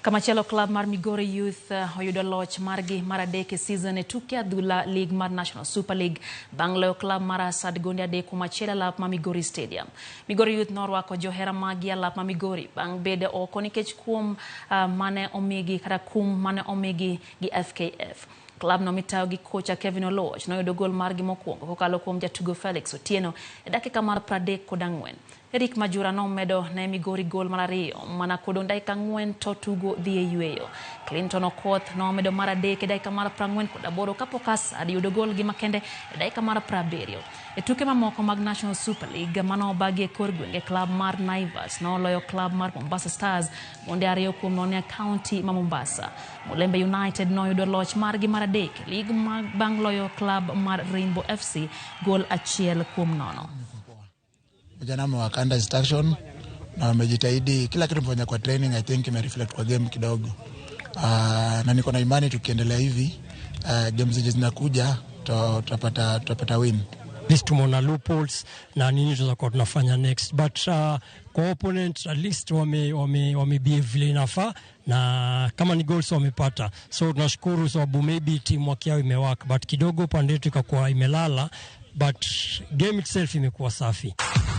Kamachielo, klab mar Migori Youth oyudo loch margi mar adek e season e tuke adhula League mar National Super League bang' loyo klab mar Asad gonde 3-1 e lap ma Migori Stadium. Migori Youth norwako johera maggi e lap ma Migori bang' bedo oko nikech kuom mane omigi kata kum mane omigi gi FKF. Klab no mitayo gi kocha Kevin Oluoch noyudo gol margi mokwongo kokalo kuom jatugo Felix Otieno e dakika mar 34. Eric Majura nomedo ne Migori gol mar ariyo mana kodong' dakika 4 to tugo dhi e yueyo. Clinton Okoth nomedo mar adek e dakika mar 48 kapok Asad yudo gol gi makende e dakika mar 70. E tuke mamoko mag National Super League mano obagi e kor gwenge, klab mar Naivas noloyo klab mar Mombasa Stars gonde 2-0 e kaunti ma Mombasa. Mulembe United noyudo loch margi mar adek e lig bang' loyo klab mar Rainbow FC gol 1-0. Vijana wamewakanda instruction na wamejitahidi, kila kitu tumefanya kwa training, I think imereflect kwa game kidogo. Na niko na imani tukiendelea hivi, games zenye zinakuja tutapata win. At least tumeona loopholes na nini tutakuwa tunafanya next, but kwa opponent at least wame behave vile inafaa na kama ni goals wamepata, so tunashukuru sababu maybe teamwork yao imework, but kidogo pande yetu ikakuwa imelala, but game itself imekuwa safi.